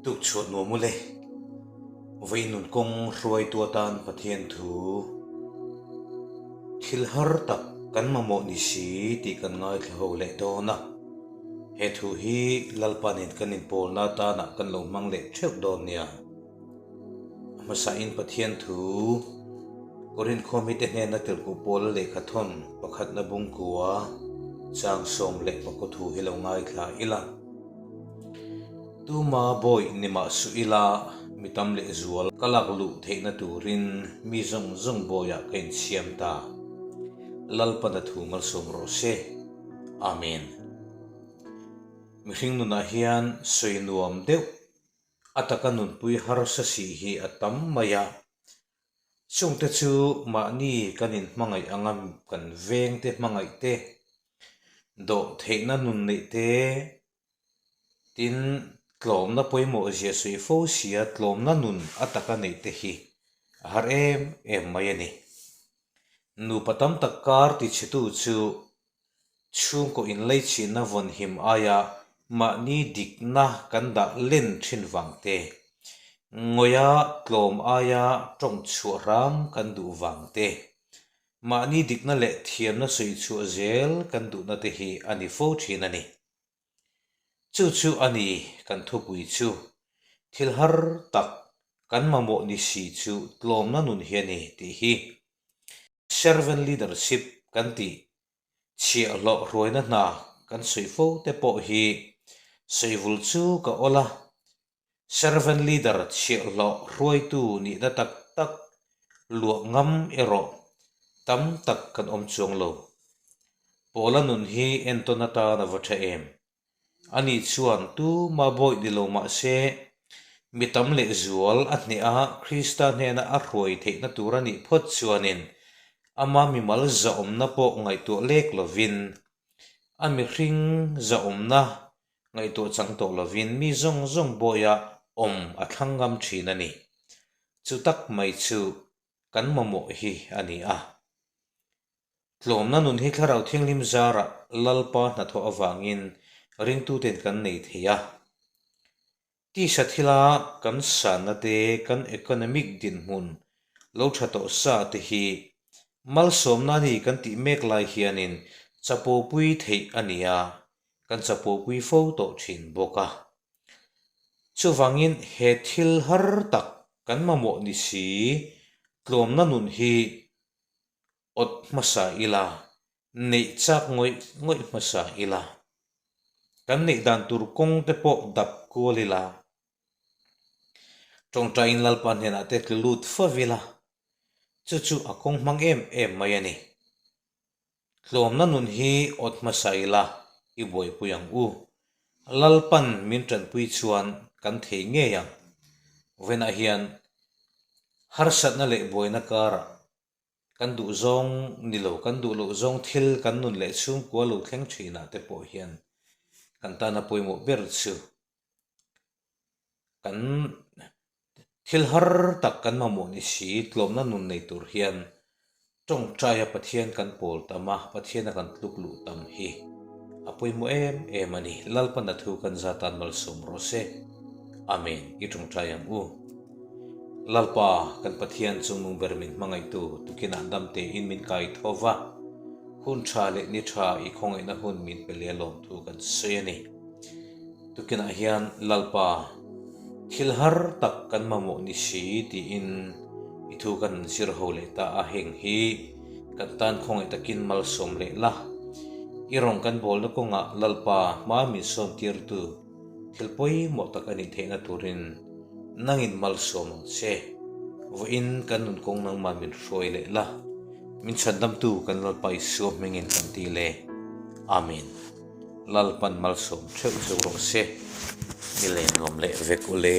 Tuk chhuah nuam ule. Vawiin nun kawng hruaitu atan Pathian thu thil har tak kan mamawh ni si tih kan ngaithla ho leh dawn a. He thu hi Lalpa nen kan inpawlna atanah kan lo hmang leh theuh dawn nia. A hmasain Pathian thu Korinth khuamite hnena tirhkuh pawla lehkha thawn pakhatna bungkua chang 14 thu hi lo ngaithla ila. Tuma bawi ni mah suh ila mi tam leh zual ka lak luh theihna turin mi zawng zawng bawiah ka insiam ta. Lalpana thu malsawm rawh se. Amen. Mihring nunah hian sawi nuam deuh A taka nunpui harsa si hi a tam mai a, chungte chu mahni kan inhmangaih anga kan vengte hmangaih te, dawh theihna nun neih te, tin tlawmna pawimawh zia sawi fo sia tlawmna nun a taka neih te hi a har em em mai a ni. Nupa tam tak kar tichhetu chu Chhungkaw inleichhinna vawnhim aia mahni dikna kan dah len thin vang te, ngawia tlawm aia tawng chhuah hram kan duh vang te, mahni dikna leh thiamna sawi chhuah zel kan duhna te hi a ni fo thin a ni. Chu chu a ni kan thupui chu. Thil har tak kan mamawh ni si chu tlawmna nun hi a ni tih hi. Servant leadership kan tih chhiahhlawh hruaina hna kan sawi fo te pawh hi sawivul chu ka awl a, servant leader chhiahhlawh hruaitu nihna tak tak luah ngam erawh tam tak kan awm chuang lo. Pawla nun hi entawn atan a va tha em? Ani chuan tuma bawih ni lo mah se, mi tam leh zual a hneh a, Krista hnena a hruai theihna tur a nih phawt chuanin ama mimal zahawmna pawh ngaihtuah lek lovin, a mihring zahawmna ngaihtuah chang tawh lovin mi zawng zawng bawiha awm a thlang ngam thin a ni. Chu tak mai chu kan mamawh hi a ni a. Tlawmna nun hi Thlarau Thianghlim zarah Lalpa hnathawh avangin ringtuten kan nei thei a. Tisa thila kan sanna te, kan economic dinhmun lo tha tawh sa te hi malsawmna ni kan tih mek lai hianin chapopui theih a ni a, kan chapopui fo tawh thin bawk a. Chuvangin he thil har tak kan mamawh ni si tlawmna nun hi Awt hmasa ila, neih chak ngawih ngawih hmasa ila, kan neih dan tur kawng te pawh dap kual ila, tawngtaiin Lalpa hnenah te tlu lut fo ila, chu chu a kawng hmang em em mai a ni. Tlawmna nun hi awt hmasa ila i buaipui ang u. Lalpan min tanpui chuan kan thei ngei ang. Vawiinah hian harsatna leh buaina karah Kan duh zawng ni lo, kan duh loh zawng thil kan nun leh chhungkua lo thleng thinah te pawh hian kan tana pawimawh ber chu kan thil har tak kan mamawh ni si tlawmna nun nei tur hian tawngtaia Pathian kan pawl tam a, Pathiana kan tluk luh tam hi a pawimawh em em a ni. Lalpana thu kan zatan malsawm rawh se. Amen. I tawngtai ang u. Lalpa, kan Pathian chungnung ber min hmangaihtu tukinah dam tein min kai tho va, hun tha leh ni tha i khawngaihna hun min pe leh lawm thu kan sawi a ni. Tukinah hian Lalpa, thil har tak kan mamawh ni si tiin i thu kan zir ho leh ta a, heng hi kan tan khawngaih takin malsawm leh la, i rawn kan bawlna kawngah Lalpa hma min sawn tirtu, Thil pawimawh tak a nih theihna turin nangin malsawm ang che. Vawiin kan nun kawng nangmah min hruai leh la, min chhandamtu kan Lalpa Isua hmingin kan ti le. Amen. Lalpan malsawm theuh cheu rawh se. Ni leh nuam leh vek u le.